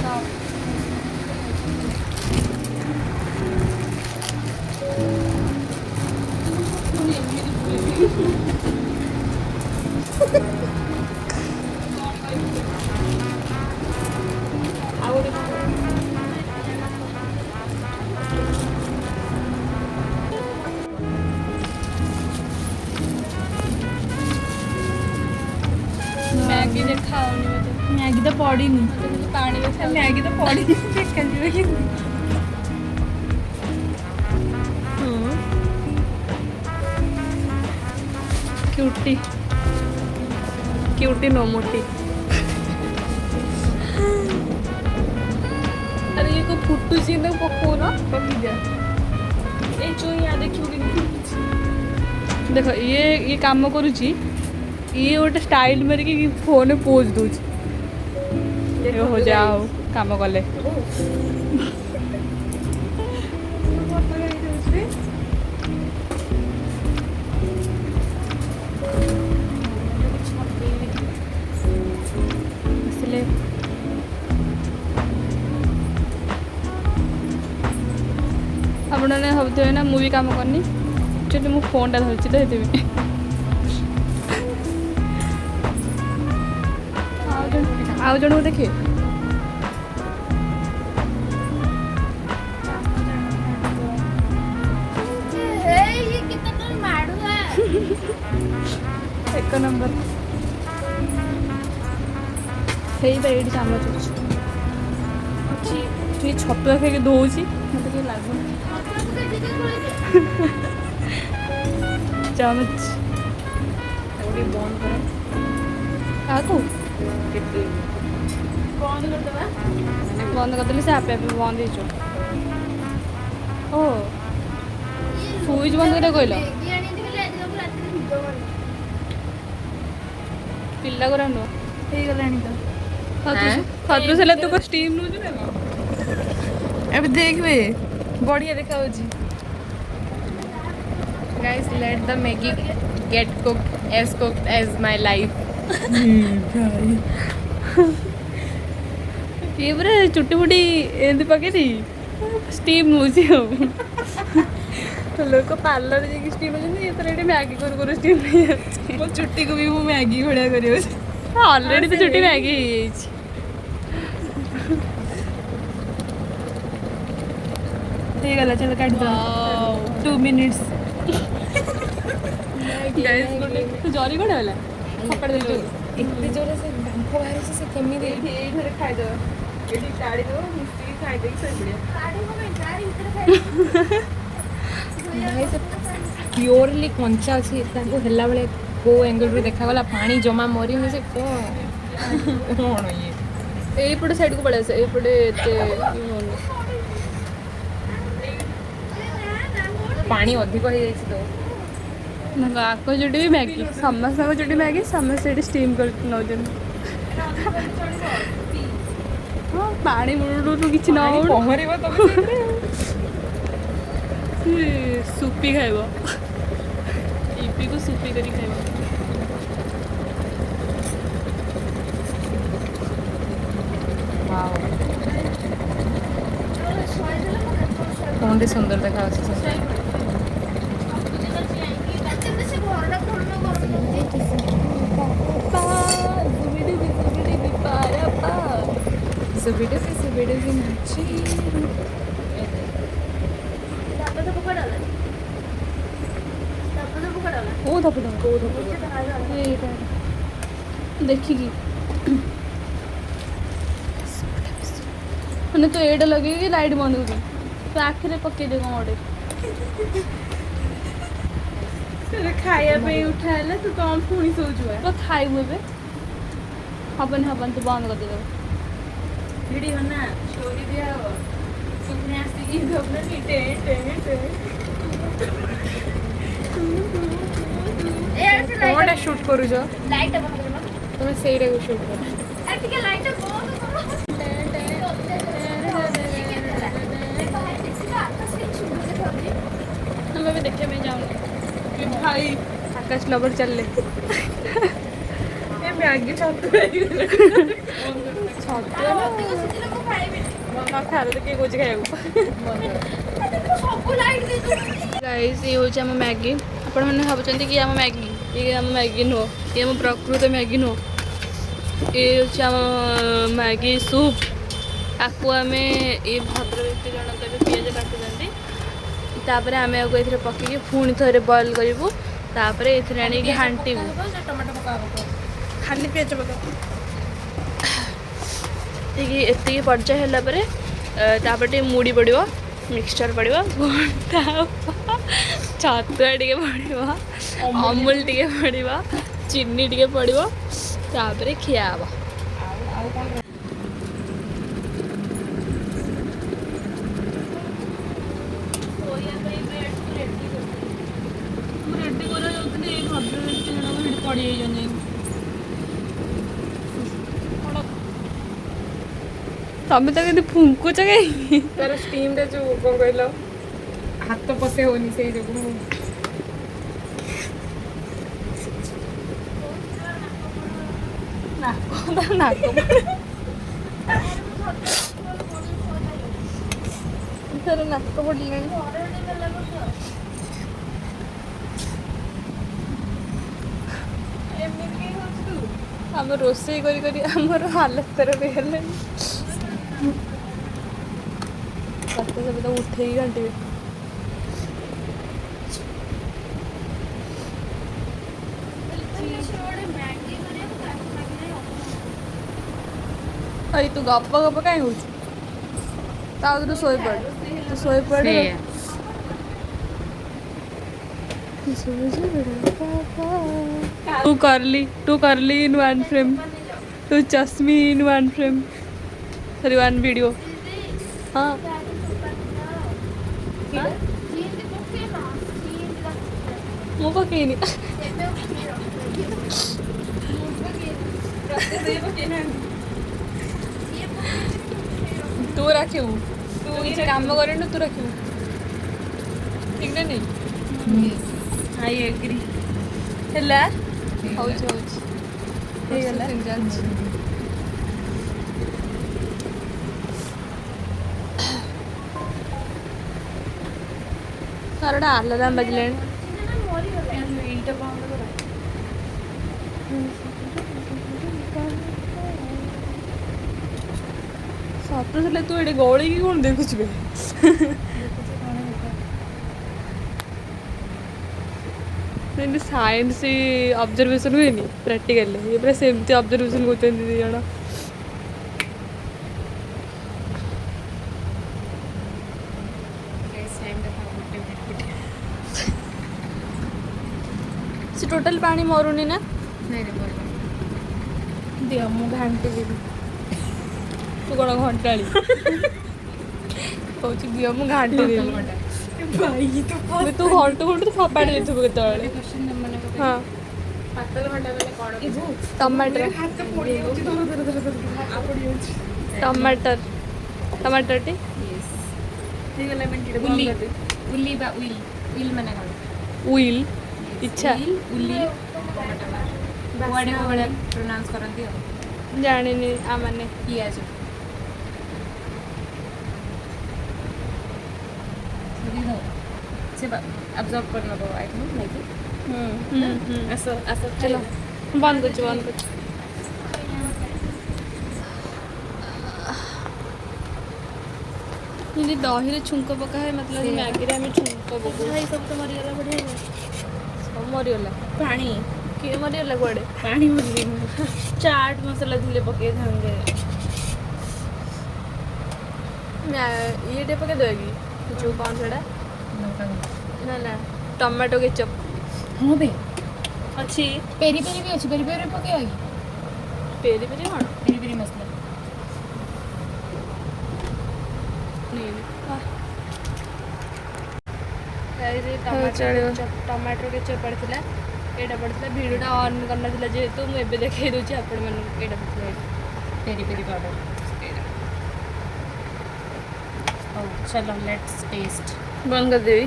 ଆଉ ଗୋଟେ କଣ? ମ୍ୟାଗି ଦେଖାଉନି ମତେ। ମ୍ୟାଗି ତ ପଡ଼ିନି। ମତେ ଖାଲି ପାଣି ଦେଖାଯାଉଛି। ମ୍ୟାଗି ତ ପଡ଼ିନି, ଦେଖାଯିବ କେମିତି? ହଁ, କ୍ୟୁଟି କ୍ୟୁଟି ନୋ ମୋଟି। ଆରେ, ଇଏ କଣ ଫୁଟୁଛି? ତାକୁ ପକଉନ। ପକେଇଦିଅ। ଏଇ ଚୁଇଁଆ, ଦେଖିବୁ କେମିତି ଫୁଟୁଛି। ଦେଖ, ଇଏ ଇଏ କାମ କରୁଛି, ଇଏ ଗୋଟେ ଷ୍ଟାଇଲ ମାରିକି ଫୋନରେ ପୋଜ୍ ଦଉଛି। ଓହୋ, ଯାହା ହଉ କାମ କଲେ। ଫଟୋ ହେଇଯାଉଛି। ଆସିଲେ। ଆପଣମାନେ ଭାବୁଥିବେ ନା ମୁଁ ବି କାମ କରିନି। ଆକ୍ଚୁଆଲି ମୁଁ ଫୋନ୍ଟା ଧରିଛି ତ ସେଥିପାଇଁ। ଆଉ ଜଣ, ଆଉ ଜଣକୁ ଦେଖିବେ। ହେଇ, ଇଏ କେତେ ମାଡୁଆ। ଏକ ନମ୍ବର। ସେଇ ବା, ଏଇଠି ଚାମଚ ଅଛି ଅଛି। ଟିକେ ଛତୁଆ ଖାଇକି ଧୋଉଛି, ମୋତେ ଟିକେ ଲାଗୁନି। ଖୋଲିଦେ। ଚାମଚ। ତାକୁ ଟିକେ ବନ୍ଦ କର। କାହାକୁ? କେତେ ବନ୍ଦ କରିଦେବା। ବନ୍ଦ କରିଦେଲେ ସେ ଆପେ ଆପେ ବନ୍ଦ ହେଇଯିବ। ଓ, ସୁଇଚ୍ ବନ୍ଦ କରିବାକୁ କହିଲ? ମ୍ୟାଗି ଆଣିଥିଲି, ଆଜି ତାକୁ ରାତିରେ ନିଦ ହବନି। ପିଲା ଗୁରା ନୁହଁ। ହେଇଗଲାଣି ତ। ଖଦ୍ରୁ ହେଲା। ତୁ କଣ ଷ୍ଟିମ୍ ନଉଛୁ ନା କଣ? ଏବେ ଦେଖିବେ, ବଢିଆ ଦେଖାଯାଉଛି। Guys, let the Maggie get cooked, as cooked as my life. ଇଏ ପୁରା ଚୁଟି ଫୁଟି ଏମିତି ପକେଇ ଦେଇ ଷ୍ଟିମ୍ ନଉଛି। ଆଉ ଲୋକ ପାର୍ଲର ଯାଇକି ଷ୍ଟିମ୍ ନଉଛନ୍ତି, ଇଏ ତାର ଏଠି ମ୍ୟାଗି କରୁ କରୁ ଷ୍ଟିମ୍ ନେଇଯାଉଛି। ମୋ ଚୁଟିକୁ ବି ମୁଁ ମ୍ୟାଗି ଭଳିଆ କରିବି। ଅଲରେଡ଼ି ତ ଚୁଟି ମ୍ୟାଗି ହେଇଯାଇଛି। ହେଇଗଲା, ଚାଲ କାଟିଦବା। 2 ମିନିଟ୍ସ। ଗୋଟେ ଜରି କୁଆଡ଼େ ଗଲା? ଫୋପାଡ଼ି ଦେଲୁ? ଏତେ ଜୋରେ ସେ ବାମ୍ଫ ବାହାରୁଛି, ସେ କେମିତି ଏଇଠି ଏଇଠାରେ ଖାଇଦବା। ଏଇଠି କାଢିଦବା, ମିଶିକି ଖାଇଦେଇକି ଶୋଇପଡ଼ିବା। କାଢିବ କାଇଁ? ତାରି ଭିତରେ ଖାଇବ। ଭାଇ, ସେ ପିଓରଲି କଞ୍ଚା ଅଛି। ତାଙ୍କୁ ହେଲା ବେଳେ କୋଉ ଆଙ୍ଗେଲରୁ ଦେଖାଗଲା? ପାଣି ଜମା ମରିନି। ସେ କ'ଣ କ'ଣ ଇଏ? ଏଇପଟେ ସାଇଡ଼କୁ ପଳେଇ ଆସ, ଏଇପଟେ ଏତେ ଇଏ ହଉନି। ପାଣି ଅଧିକ ହେଇଯାଇଛି ତ। ନା, ଆଙ୍କ ଚୁଟି ବି ମ୍ୟାଗି, ସମସ୍ତଙ୍କ ଚୁଟି ମ୍ୟାଗି। ସମସ୍ତେ ଏଠି ଷ୍ଟିମ୍ କରି ନେଉଛନ୍ତି। ହଁ, ପାଣି ମୂଳରୁ କିଛି ନ ପାଣି ହଉ। ପହଁରିବ ତମେ ସେଇଥିରେ। ସେ ସୁପି ଖାଇବ, ଇପିକୁ ସୁପି କରି ଖାଇବ। Wow. କଣଟେ ସୁନ୍ଦର ଦେଖାଯାଉଛି ସେ। ସେ ଘରଟା ଖୋଲୁନ, ଗରମ ଲାଗୁଛି। ସୁବିଡୁ ସୁବିଡୁ ନାଚି। ଧପ ଧପ କୁଆଡ଼େ ଗଲା? ଧପ ଧପ କୁଆଡ଼େ ଗଲା? କୋଉ ଧପ ଧପ? କୋଉ ଧପ? ଏଇଟା ଦେଖିକି ମାନେ ତୁ ଏଇଟା ଲଗେଇକି ଲାଇଟ୍ ବନ୍ଦ କରିଦେ, ତୁ ଆଖିରେ ପକେଇଦେ କଣ ଗୋଟେ। ତୋର ଖାଇବା ପାଇଁ ଉଠା ହେଲା, ତୁ କଣ ପୁଣି ଶୋଉଛୁ ବା? ତୁ ଖାଇବୁ ଏବେ? ହବନି, ହବନି, ତୁ ବନ୍ଦ କରିଦେ। ଭିଡ଼ିଓ ନା ଷ୍ଟୋରି ଦିଆ ହବ। ତୁ ପୁଣି ଆସିକି ଧରିଲନି ଟେ ଟେ ଟେ। ଏ ଆରେ, ସେ କଣଟା ସୁଟ୍ କରୁଛ? ଲାଇଟଟା ବନ୍ଦ କର। ତମେ ସେଇଟାକୁ ସୁଟ୍ କର। ଆରେ, ଟିକେ ଲାଇଟଟା ବନ୍ଦ କର। ବାହାରେ ଦେଖିବା, ଆକାଶ କେତେ ସୁନ୍ଦର ଦେଖାଯାଉଛି। ଆମେ ଏବେ ଦେଖିବା ପାଇଁ ଯାଉନି। ଭାଇ। ଆକାଶ ଲଭର ଚାଲିଲେ। ଏ ମ୍ୟାଗି ଛତୁ ହେଇଗଲା। ଛତୁଆ ନା। ଅଧିକ ସିଝିଲେ ମୁଁ ଖାଇବିନି। ନ ଖାଇଲେ ତ କିଏ କହୁଛି ଖାଇବାକୁ? ସବୁ ଲାଇଟ୍ ଦେଇଦଉଛନ୍ତି। ଗାଇସ୍, ଇଏ ହେଉଛି ଆମ ମ୍ୟାଗି। ଆପଣମାନେ ଭାବୁଛନ୍ତି କି ଆମ ମ୍ୟାଗି, ଇଏ ଆମ ମ୍ୟାଗି ନୁହଁ, ଇଏ ଆମ ପ୍ରକୃତ ମ୍ୟାଗି ନୁହଁ। ଇଏ ହେଉଛି ଆମ ମ୍ୟାଗି ସୁପ୍। ଆକୁ ଆମେ, ଏ ଭଦ୍ର ବ୍ୟକ୍ତି ଜଣକ ଏବେ ପିଆଜ କାଟୁଛନ୍ତି। ତାପରେ ଆମେ ଆକୁ ଏଥିରେ ପକେଇକି ପୁଣି ଥରେ ବଏଲ୍ କରିବୁ। ତାପରେ ଏଥିରେ ଆଣିକି ଘାଣ୍ଟିବୁ। ଟମାଟୋ ପକା ହବ? ଖାଲି ପିଆଜ ପକା। ଏତିକି ଏତିକି ପର୍ଯ୍ୟାୟ ହେଲା ପରେ ତାପରେ ଟିକେ ମୁଢ଼ି ପଡ଼ିବ, ମିକ୍ସଚର୍ ପଡ଼ିବ, ଘଣ୍ଟା ଛତୁଆ ଟିକେ ପଡ଼ିବ, ଅମୁଲ ଟିକେ ପଡ଼ିବ, ଚିନି ଟିକେ ପଡ଼ିବ। ତାପରେ ଖିଆ ହବ। ଆଉ ଆଉ କ'ଣ? ଶୋଇବା ପାଇଁ ବେଡ୍କୁ ରେଡି କରୁଥିଲି। ମୁଁ ରେଡ଼ି କରିବାକୁ ଯାଉଥିଲି, ଏଇ ଭଦ୍ର ବ୍ୟକ୍ତି ଜଣକ ସେଠି ପଡ଼ିଯାଇଛନ୍ତି। ତମେ ତ କେମିତି ଫୁଙ୍କୁଛ କାହିଁକି? ତାର ଷ୍ଟିମ୍ରେ ଯୋଉ କ'ଣ କହିଲ, ହାତ ପଶେଇ ହଉନି, ସେଇ ଯୋଗୁ ମୁଁ ନାକ, ତାର ନାକ, ତାର ନାକ ପଡ଼ିଲାଣି। ଘରଣୀ ବେଲା କରୁଛ। ଏମିତି କାଇଁ ହଉଛୁ ତୁ? ଆମେ ରୋଷେଇ କରି କରି ଆମର ହାଲତ ଖରାପ ହେଇଗଲାଣି। ତାକୁ ସବୁ ତାକୁ ଉଠେଇକି ଘାଣ୍ଟିବେ। ଗୋଟେ ମ୍ୟାଗି କରିବାକୁ ତାକୁ ମାଗିଲେ। ଏଇ, ତୁ ଗପ ଗପ କାଇଁ ହଉଛୁ? ତା ତୁ ଶୋଇପଡ଼, ତୁ ଶୋଇପଡ଼। ସେଇଆ। Too curly, too curly in one frame, too ଚଶମି in one frame, sorry, one video. ହଁ। ଚିଜ ପକେଇନ, ଚିଜ ରଖିଥିଲା। ମୁଁ ପକେଇନି। ଏବେ ଉଠିକି ରଖିଥିଲା। ସିଏ ପକେଇଛି। ତୁ ରଖିବୁ। ତୁ କିଛି କାମ କରିନୁ, ତୁ ରଖିବୁ, ଠିକ ନା ନାଇଁ? I agree. ହେଲା, ହଉଛି ହଉଛି, ହେଇଗଲା। ଚାଲିଛି। ତାର ଗୋଟେ ଆଲାରାମ ବାଜିଲାଣି। ନା, ମରିଗଲା। ଏଇଟା ବନ୍ଦ କର। ସତ ଥିଲେ ତୁ ଏଠି ଗଳିକି କ'ଣ ଦେଖୁଛୁ ବେ? ଦେଖୁଛି କ'ଣ ହେଇଥାଏ। ଯେମିତି ସାଇନ୍ସ ଅବଜରଭେସନ୍ ହୁଏନି ପ୍ରାକ୍ଟିକାଲରେ, ଇଏ ପୁରା ସେମିତି ଅବଜରଭେସନ୍ କରୁଛନ୍ତି ଦୁଇ ଜଣ। ଗାଇସ୍, ଟାଇମ୍ ଦେଖ, 1 ମିନିଟ୍। ସେ ଟୋଟାଲ ପାଣି ମରୁନି ନା? ନାଇଁ ରେ, ମରିବ। ଦିଅ, ମୁଁ ଘାଣ୍ଟି ଦେବି। ତୁ କ'ଣ ଘଣ୍ଟାଳି କହୁଛୁ? ଦିଅ, ମୁଁ ଘାଣ୍ଟି ଦେବି। ଭାଇ ତ। ତୁ ଘଣ୍ଟୁ ଘଣ୍ଟୁ ତୁ ଫୋପାଡ଼ି ଦେଇଥିବୁ କେତେବେଳେ। କ୍ୱେଶ୍ଚନ୍ ମାନେ ହଁ। ପାତଲ ଘଣ୍ଟା ମାନେ କ'ଣ? ଟମାଟର। ହାତ ପୋଡ଼ି ଯାଉଛି, ଧର ଧର ଧର ଧର, ହାତ ପୋଡ଼ି ଯାଉଛି। ଟମାଟର, ଟମାଟରଟି। ୟେସ୍। ହେଇଗଲା ମିନିଟ୍। ଉଲି, ଉଲି ବା will, will ମାନେ କ'ଣ? Will, ଇଚ୍ଛା। Will, ଉଲି, କୁଆଡ଼େ ଭଳିଆ ପ୍ରୋନାଉନ୍ସ କରନ୍ତି ଆଉ। ଜାଣିନି ଆ ମାନେ। ପିଆଜ ଦେଇଦେବ, ସେ ଆବଜର୍ବ କରିନେବ, I think Maggi. ହୁଁ ହୁଁ ହୁଁ। ଆସ ଆସ। ଚାଲ, ବନ୍ଦ କରୁଛି, ବନ୍ଦ କରୁଛି। ଯେମିତି ଦହିରେ ଛୁଙ୍କ ପକା ହୁଏ, ମତଲବ ସେଇଆ। ମ୍ୟାଗିରେ ଆମେ ଛୁଙ୍କ ପକଉ। ଭାଇ, ସବୁ ତ ମରିଗଲା, ବଢ଼ିଆ ହେଇଗଲା। ସବୁ ମରିଗଲା? ପାଣି। କିଏ ମରିଗଲା କୁଆଡ଼େ? ପାଣି ମରିଗଲା। ଚାଟ୍ ମସଲା ଥିଲେ ପକେଇଥାନ୍ତେ। ଇଏ ଟିକେ ପକେଇଦେବା କି, ଯୋଉ କ'ଣ ସେଇଟା? ନା ନା, ଟମାଟୋ କେଚପ୍। ହଁ ବେ। ଅଛି। ପେରି ପେରି ବି ଅଛି, ପେରି ପେରି ପକେଇବା କି? ପେରି ପେରି କ'ଣ? ପେରି ପେରି ମସଲା। ନେଇନି। ଚଳିବ। ଟମାଟୋ କେଚପ୍ ପଡ଼ିଥିଲା, ଏଇଟା ପଡ଼ିଥିଲା। ଭିଡ଼ିଓଟା ଅନ୍ କରିନଥିଲା ଯେହେତୁ, ମୁଁ ଏବେ ଦେଖେଇ ଦେଉଛି ଆପଣମାନଙ୍କୁ। ଏଇଟା ପଡ଼ିଥିଲା ଏଇଟା। ପେରି ପେରି ପାଉଡର ଏଇଟା। ହଉ, ଚାଲ, let's test. ବନ୍ଦ କରିଦେବି।